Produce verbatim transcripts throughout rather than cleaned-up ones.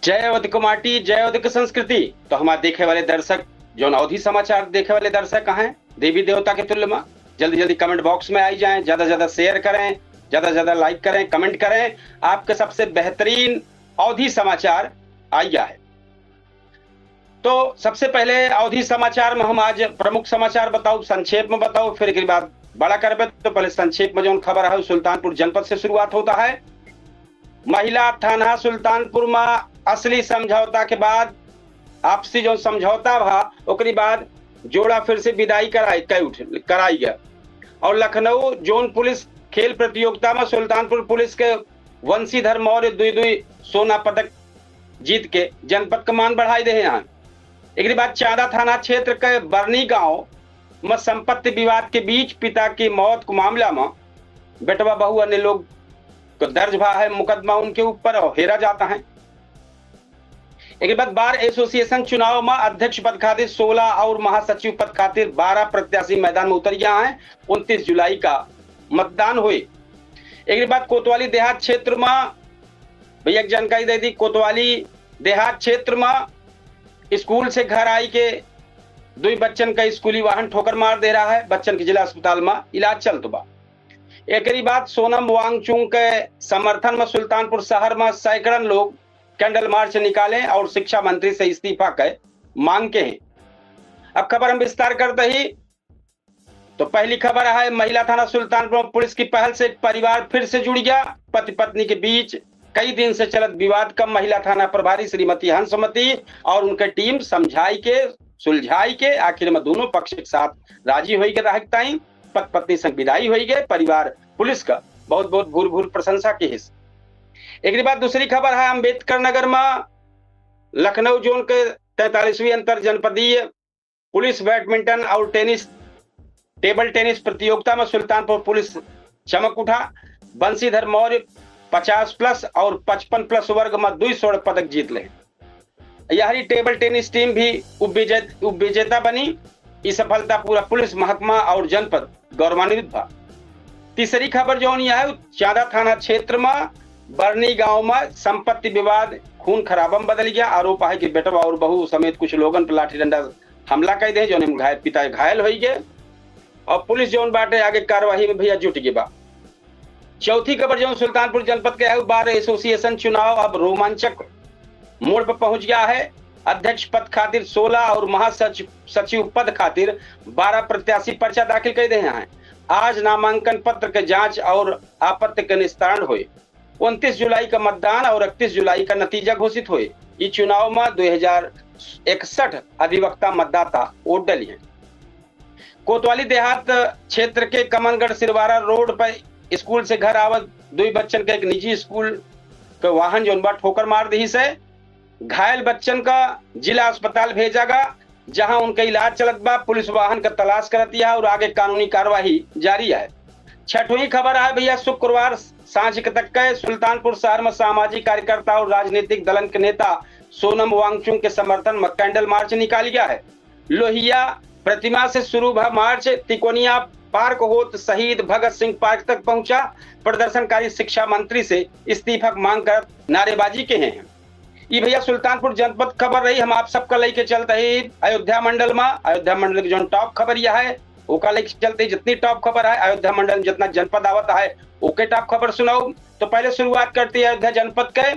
जय अवध क माटी, जय अवध क संस्कृति। तो हमार देखे वाले दर्शक, जौन अवधी समाचार देखे वाले दर्शक हैं, देवी देवता के तुल्य मा, जल्दी जल्दी comment box में आई जाएं, ज्यादा ज्यादा share करें, ज्यादा ज्यादा like करें, comment करें। आपके सबसे बेहतरीन अवधी समाचार आइया है। तो सबसे पहले अवधी समाचार में हम आज प्रमुख समाचार बताओ, संक्षेप में बताओ, फिर एक बाद बड़ा करबे। तो पहले संक्षेप में जौन खबर है, सुल्तानपुर जनपद से शुरुआत होता है। महिला थाना सुल्तानपुर में असली समझौता के बाद, आपसी जौन समझौता भा, ओकरी बाद जोड़ा फिर से विदाई कराई, कई उठ, कराई गया। और लखनऊ जोन पुलिस खेल प्रतियोगिता में सुल्तानपुर पुलिस के वंशीधर मौर्य दुई दुई सोना पदक जीत के जनपद का मान बढ़ाई दे हैं। एकरी बाद चांदा थाना क्षेत्र के बरनी गांव में संपत्ति विवाद के बीच पिता की मौत के मामला में बेटवा बहू अन्य लोग को दर्ज भा है मुकदमा उनके ऊपर और हेरा जाता है। एकरी बाद बार एसोसिएशन चुनाव में अध्यक्ष पद खातिर सोलह और महासचिव पद खातिर बारह प्रत्याशी मैदान में उतर गया है। उनतीस जुलाई का मतदान हुई। एकरी बाद कोतवाली देहात क्षेत्र में भैया एक जानकारी दे दी, कोतवाली देहात क्षेत्र में स्कूल से घर आई के दुई बच्चन का स्कूली वाहन ठोकर मार दे रहा है। बच्चन के जिला अस्पताल में इलाज चलत बा। एकरी बाद सोनम वांगचुक के समर्थन में सुल्तानपुर शहर में सैकड़न लोग candle march निकाले और शिक्षा मंत्री से इस्तीफा के मांग के हैं। अब खबर हम विस्तार करते ही, तो पहली खबर है, महिला थाना सुल्तानपुर में पुलिस की पहल से एक परिवार फिर से जुड़ गया। पति पत्नी के बीच कई दिन से चलत विवाद का महिला थाना प्रभारी श्रीमती हंसमती और उनके टीम समझाई के, सुलझाई के आखिर में दोनों पक्ष के साथ राजी होई के रहे ताई पति पत्नी संग विदाई होई गए। परिवार पुलिस का बहुत बहुत भूर भूर प्रशंसा की हिस। एकरी बाद दूसरी खबर है, अम्बेडकर नगर में लखनऊ जोन के तैंतालीसवीं अंतर जनपदीय पुलिस बैडमिंटन और टेनिस, टेबल टेनिस प्रतियोगिता में सुल्तानपुर पुलिस चमक उठा। बंशीधर मौर्य पचास प्लस और पचपन प्लस वर्ग में दुई स्वर्ण पदक जीत ले। यहरी टेबल टेनिस टीम भी उपविजे-, उपविजेता बनी। ई सफलता पूरा पुलिस महकमा और जनपद गौरवान्वित भा। तीसरी खबर जौन यह है, चांदा थाना क्षेत्र में बरनी गांव में संपत्ति विवाद, खून खराबा में बदल गया। आरोप है कि बेटवा और बहू समेत कुछ लोगन पर लाठी डंडा हमला कर दे, जौन में घायल, पिता घायल होई गए और पुलिस जौन बाटे आगे कार्यवाही में भैया जुट गई बा। चौथी खबर जौन सुल्तानपुर जनपद के है, बार एसोसिएशन चुनाव अब रोमांचक मोड़ पर पहुंच गया है। अध्यक्ष पद खातिर सोलह और महासचिव, सचिव पद खातिर बारह प्रत्याशी पर्चा दाखिल कर दे हैं। आज नामांकन पत्र के जांच और आपत्ति के निस्तारण होए। उनतीस जुलाई का मतदान और इकतीस जुलाई का नतीजा घोषित होए। ई चुनाव में दो हजार इकसठ अधिवक्ता मतदाता वोट डली हैं। कोतवाली देहात क्षेत्र के कमनगढ़ सिरवारा रोड पर स्कूल से घर आवत दुई बच्चन के एक निजी स्कूल के वाहन जौन बा ठोकर मार दिहिस है। घायल बच्चन का जिला अस्पताल भेजा गा, जहां उनका इलाज चलत बा। पुलिस वाहन का तलाश करत यह और आगे कानूनी कार्यवाही जारी है। छठवीं खबर है भैया, शुक्रवार सांझ के तक के सुल्तानपुर शहर में सामाजिक कार्यकर्ता और राजनीतिक दलन के नेता सोनम वांगचुक के समर्थन में candle march निकाल गया है। लोहिया प्रतिमा से शुरू भा मार्च तिकोनिया पार्क होत शहीद भगत सिंह पार्क तक पहुंचा। प्रदर्शनकारी शिक्षा मंत्री से इस्तीफा की मांग कर नारेबाजी के हैं। ई भैया सुल्तानपुर जनपद खबर रही। हम आप सबका लेके चलते ही अयोध्या मंडल में, अयोध्या मंडल की जौन top खबर यह है, ओका लेके चलते ही जितनी top खबर है अयोध्या मंडल में जितना जनपद आवत है ओके top खबर सुनाओ। तो पहले शुरुआत करती है अयोध्या जनपद के।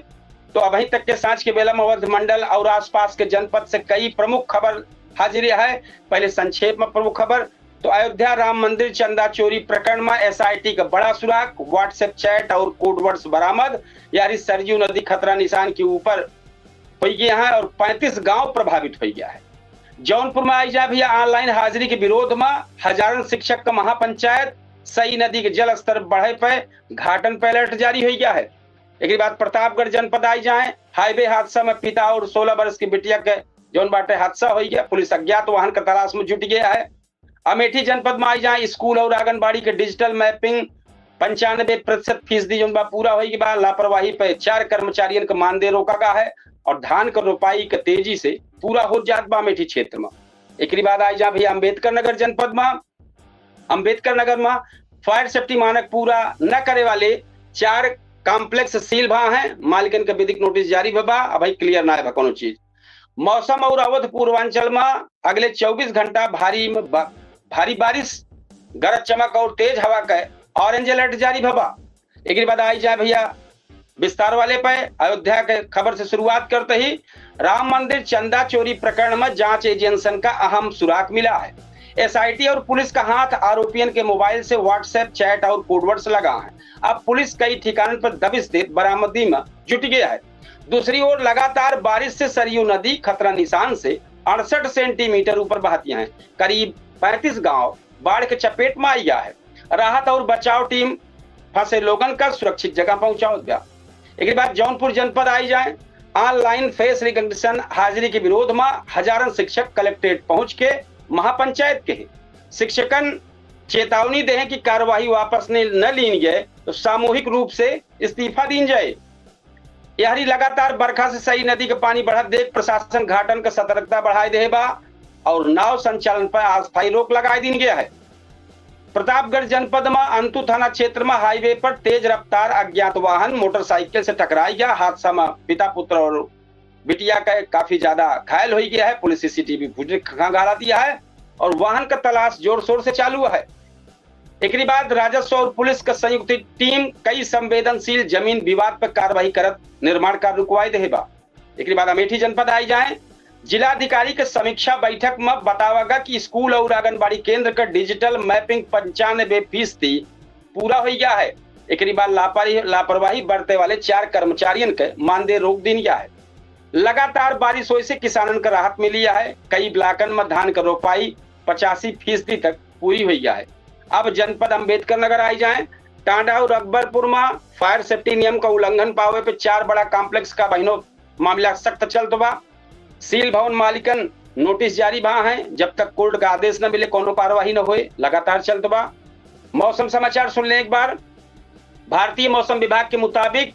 तो अभी तक के सांझ के बेला में अवध मंडल और आसपास के जनपद से कई प्रमुख खबर हाजिर है। पहले संक्षेप में प्रमुख खबर। तो अयोध्या राम मंदिर चंदा चोरी प्रकरण में एसआईटी का बड़ा सुराग, WhatsApp chat और code words बरामद। यारी सरयू नदी खतरा निशान के ऊपर हो गया है और पैंतीस गांव प्रभावित हो गया है। जौनपुर में आई जा भैया online हाजिरी के विरोध में हजारन शिक्षक का महापंचायत, सई नदी के जल स्तर बढ़े पे घाटन पे alert जारी हो गया है। एक बाद प्रतापगढ़ जनपद आई जाए, highway हादसा में पिता और सोलह वर्ष की बिटिया के जौन बाटे हादसा हो गया, पुलिस अज्ञात वाहन के तलाश में जुट गया है। अमेठी जनपद में आई जाए, स्कूल और आंगनबाड़ी के digital mapping पंचानबे प्रतिशत फीसदी जौन बा पूरा होई के बा। लापरवाही पे चार कर्मचारियन के मानदेय रोका गा है और धान के रोपाई के तेजी से पूरा हो जात बा अमेठी क्षेत्र में। एकरी बाद आई जा भैया अम्बेडकर नगर जनपद में। अम्बेडकर नगर में fire safety मानक पूरा न करे वाले चार कॉम्प्लेक्स सील भा है, मालिकन के विधिक नोटिस जारी भा बा। अबही क्लियर ना है बा कोनो चीज। मौसम और अवध पूर्वांचल में अगले चउबीस घंटा भारी में बा-, भारी बारिश, गरज चमक और तेज हवा के ऑरेंज अलर्ट जारी भा बा। एकरे बाद आई जाए भैया विस्तार वाले पे। अयोध्या के खबर से शुरुआत करते ही राम मंदिर चंदा चोरी प्रकरण में जांच एजेंसियन का अहम सुराग मिला है। एसआईटी और पुलिस का हाथ आरोपियन के मोबाइल से WhatsApp चैट और कोडवर्ड्स लगा है। अब पुलिस कई ठिकानन पर दबिश देत बरामदी में जुट गया है। दूसरी ओर लगातार बारिश से सरयू नदी खतरा निशान से अड़सठ सेंटीमीटर ऊपर बहतियां हैं। करीब पैंतीस गांव बाढ़ के चपेट में आई गया है। राहत और बचाव टीम फंसे लोगन का सुरक्षित जगह पहुंचावत बा। एकरे बाद जौनपुर जनपद आई जाए, ऑनलाइन फेस रिकग्निशन हाजिरी के विरोध में हजारन शिक्षक कलेक्ट्रेट पहुंच के महापंचायत के हैं। शिक्षकन चेतावनी दे हैं कि कार्यवाही वापस न, न लीन गए तो सामूहिक रूप से इस्तीफा दीन जाए। यहरी लगातार बरखा से सई नदी के पानी बढ़त देख प्रशासन घाटन के सतर्कता बढ़ाए दे बा और नाव संचालन पर अस्थायी रोक लगाए दीन गया है। प्रतापगढ़ जनपद में अंतु थाना क्षेत्र में हाईवे पर तेज रफ्तार अज्ञात वाहन मोटरसाइकिल से टकराई गया। हादसा में पिता पुत्र और बिटिया के काफी ज्यादा घायल हो गया है। पुलिस सीसीटीवी फुटेज खंगाला दिया है और वाहन का तलाश जोर शोर से चालू है। एकरी बाद राजस्व और पुलिस का संयुक्त टीम कई संवेदनशील जमीन विवाद पर कार्रवाई करत निर्माण कार्य रुकवाई दे बा। एकरी बाद अमेठी जनपद आई जाए, जिलाधिकारी के समीक्षा बैठक में बतावा गा कि स्कूल और आंगनबाड़ी केंद्र का डिजिटल मैपिंग पंचानबे फीसदी पूरा हो गया है। एकरी बाद लापरवाही, लापरवाही बरते वाले चार कर्मचारियन के मानदेय रोक दीन गया है। लगातार बारिश होए से किसानन के राहत मिली है। कई ब्लॉकन में धान के रोपाई पचासी फीसदी तक पूरी हुई है। अब जनपद अंबेडकर नगर आई जाए, टांडा और अकबरपुर में फायर सेफ्टी नियम का उल्लंघन पावे पे चार बड़ा कॉम्प्लेक्स का बहिनों मामला सख्त चलत बा। सील भवन मालिकन नोटिस जारी भा है, जब तक कोर्ट का आदेश न मिले कोनो कार्यवाही न होए, लगातार चलत बा। मौसम समाचार सुन लें एक बार। भारतीय मौसम विभाग के मुताबिक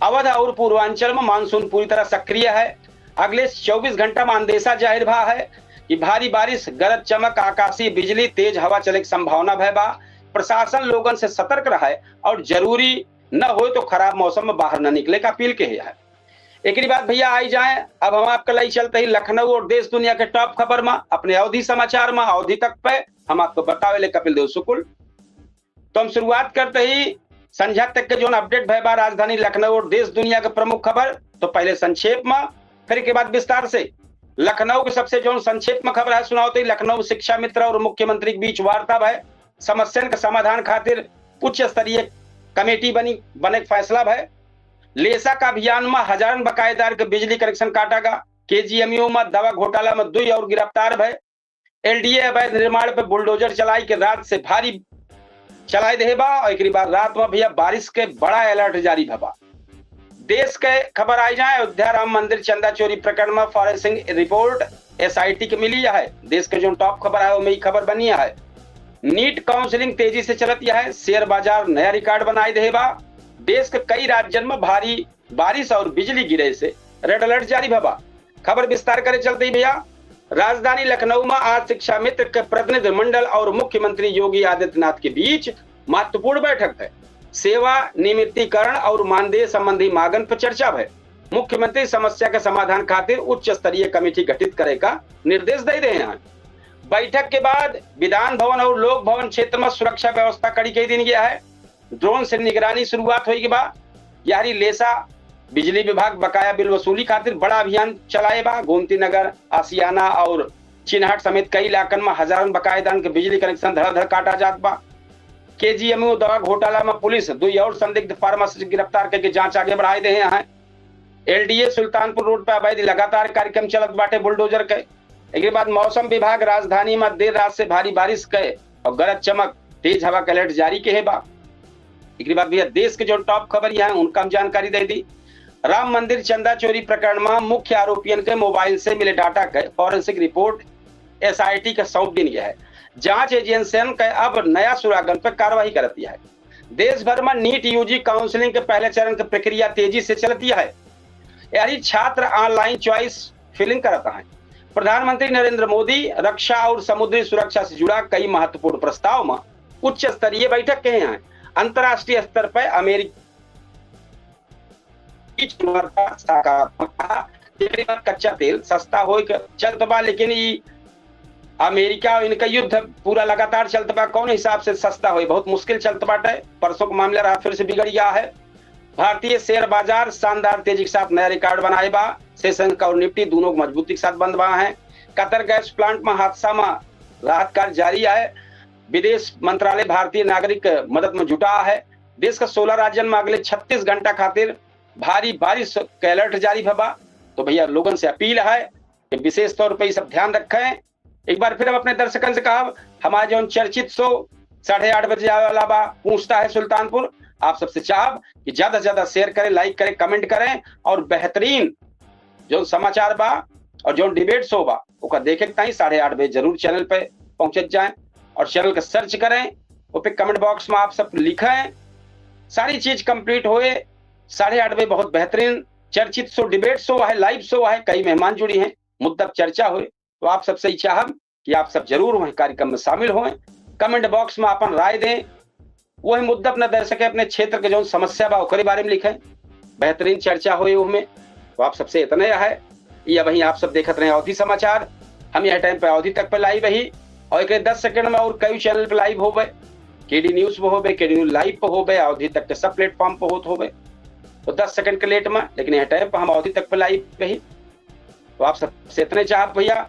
अवध और पूर्वांचल में मानसून पूरी तरह सक्रिय है। अगले चउबीस घंटा में अंदेशा जाहिर भा है कि भारी बारिश, गरज चमक, आकाशीय बिजली, तेज हवा चले की संभावना भय बा। प्रशासन लोगन से सतर्क रहे और जरूरी न होए तो खराब मौसम में बाहर न निकले का अपील के है। एकरी बाद भैया आई जाए, अब हम आपका लई चलते ही लखनऊ और देश दुनिया के टॉप खबर में, अपने अवधी समाचार में, अवधी तक पे हम आपको बतावे ले कपिल देव शुक्ल। तो हम शुरुआत करते ही संझा तक के जोन अपडेट भय बा राजधानी लखनऊ और देश दुनिया के प्रमुख खबर। तो पहले संक्षेप में, फिर के बाद विस्तार से। लखनऊ के सबसे जोन संक्षेप में खबर है सुनावत ही, लखनऊ शिक्षा मित्र और मुख्यमंत्री के बीच वार्ता भय, समस्यन के समाधान खातिर उच्च स्तरीय कमेटी बनी, बने के फैसला भय। लेसा का अभियान में हजारन बकायेदार के बिजली कनेक्शन काटा गा। केजीएमयू में दवा घोटाला में दुई और गिरफ्तार भय। एलडीए अवैध निर्माण पे बुलडोजर चलाई के रात से भारी चलाए दे बा और एकरी बाद रात में भैया बारिश के बड़ा अलर्ट जारी भा बा। देश के खबर आई जाए, अयोध्या राम मंदिर चंदा चोरी प्रकरण में फॉरेंसिक रिपोर्ट एसआईटी के मिली है। देश के जो टॉप खबर है, ओमे ई खबर बनी है। नीट काउंसलिंग तेजी से चलत है, शेयर बाजार नया रिकॉर्ड बनाए दे बा। देश के कई राज्यन में भारी बारिश और बिजली गिरे से रेड अलर्ट जारी भा बा। खबर विस्तार करे चलते ही भैया, राजधानी लखनऊ में आज शिक्षा मित्र के प्रतिनिधि मंडल और मुख्यमंत्री योगी आदित्यनाथ के बीच महत्वपूर्ण बैठक है। सेवा नियमितीकरण और मानदेय संबंधी मांगन पर चर्चा भय। मुख्यमंत्री समस्या के समाधान खातिर उच्च स्तरीय कमेटी गठित करे का निर्देश दे रहे हैं। बैठक के बाद विधान भवन और लोक भवन क्षेत्र में सुरक्षा व्यवस्था कड़ी कई दीन गया है। ड्रोन से निगरानी शुरुआत होई के बा। यारी लेसा बिजली विभाग बकाया बिल वसूली खातिर बड़ा अभियान चलाए बा। गोमती नगर, आशियाना और चिनहट समेत कई इलाकन में हजारन बकायेदारन के बिजली कनेक्शन धड़ाधड़ काटा जात बा। केजीएमयू दवा घोटाला में पुलिस दुई और संदिग्ध फार्मासिस्ट गिरफ्तार करके जांच आगे बढ़ाए दे हैं। एलडीए सुल्तानपुर रोड पर अवैध लगातार कार्यक्रम चलत बाटे बुलडोजर के। एकरे बाद मौसम विभाग राजधानी में देर रात से भारी बारिश के और गरज चमक, तेज हवा के अलर्ट जारी के है बा। एकरे बाद भैया देश के जो टॉप खबर यहाँ उनका हम जानकारी दे दी। राम मंदिर चंदा चोरी प्रकरण में मुख्य आरोपियन के मोबाइल से मिले डाटा के फॉरेंसिक रिपोर्ट एसआईटी के सौंप दीन गया है। जांच एजेंसियन के अब नया सुरागन पर कार्रवाई करती है। देश भर में नीट यूजी काउंसलिंग के पहले चरण की प्रक्रिया तेजी से चलती है। यानी छात्र ऑनलाइन चॉइस फिलिंग करता है। प्रधानमंत्री नरेंद्र मोदी रक्षा और समुद्री सुरक्षा से जुड़ा कई महत्वपूर्ण प्रस्ताव में उच्च स्तरीय बैठक के हैं। अंतर्राष्ट्रीय स्तर पर अमेरिकी चुनौती सकारात्मक रहा। जेकरे बाद कच्चा तेल सस्ता होए के चलत बा, लेकिन ई अमेरिका और इनका युद्ध पूरा लगातार चलत बा, कौन हिसाब से सस्ता होए, बहुत मुश्किल चलत बाटे। परसों का मामला रहा, फिर से बिगड़ गया है। भारतीय शेयर बाजार शानदार तेजी के साथ नया रिकॉर्ड बनाए बा। सेंसेक्स और निफ्टी दोनों मजबूती के साथ बंद बा हैं। कतर गैस प्लांट में हादसा में राहत कार्य जारी है। विदेश मंत्रालय भारतीय नागरिक मदद में जुटा है। देश का सोलह राज्यन में अगले छत्तीस घंटा खातिर भारी बारिश के अलर्ट जारी भवा। तो भैया, लोगन से अपील है कि विशेष तौर पे ये सब ध्यान रखें। एक बार फिर हम अपने दर्शकन से कहब, हमारा जौन चर्चित शो साढ़े आठ बजे आवे वाला बा, पूछता है सुल्तानपुर, आप सबसे चाहब कि ज्यादा से ज्यादा शेयर करें, लाइक करें, कमेंट करें और बेहतरीन जौन समाचार बा और जौन डिबेट शो बा, ओका देखे के ताई साढ़े आठ बजे जरूर चैनल पे पहुंचत जाएं और चैनल का सर्च करें, ओ पे कमेंट बॉक्स में आप सब लिखें। सारी चीज कंप्लीट होए, साढ़े आठ बजे बहुत बेहतरीन चर्चित शो, डिबेट शो है, लाइव शो है, कई मेहमान जुड़ी हैं, मुद्दा पर चर्चा होए। तो आप सबसे ही चाहब कि आप सब जरूर वहीं कार्यक्रम में शामिल होएं, कमेंट बॉक्स में अपन राय दें, वही मुद्दा अपना दर्शक अपने क्षेत्र के जौन समस्या बा ओकरे बारे में लिखें, बेहतरीन चर्चा होए उहमें। तो आप सबसे इतने है। ये अबहीं आप सब देखत रहे अवधी समाचार। हम यह टाइम पे अवधी तक पे लाइव ही और एक दस सेकंड में और कई चैनल पे लाइव होबे, केडी न्यूज पे होबे, केडी न्यूज लाइव पे होबे, अवधी तक के सब प्लेटफॉर्म पे होत होबे। तो दस सेकंड के लेट में, लेकिन यह टाइम पे हम अवधी तक पे लाइव ही। तो आप सबसे इतने चाहब भैया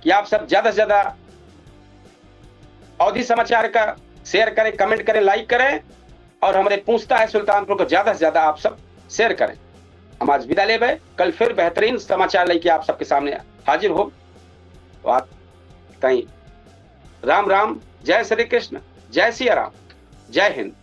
कि आप सब ज्यादा से ज्यादा अवधी समाचार का शेयर करें, कमेंट करें, लाइक करें और हमारे पूछता है सुल्तानपुर को ज्यादा से ज्यादा आप सब शेयर करें। हम आज विदा लेबे, कल फिर बेहतरीन समाचार लेके आप सबके सामने हाजिर हो। तो आप ताई राम राम, जय श्री कृष्ण, जय सिया राम, जय हिंद।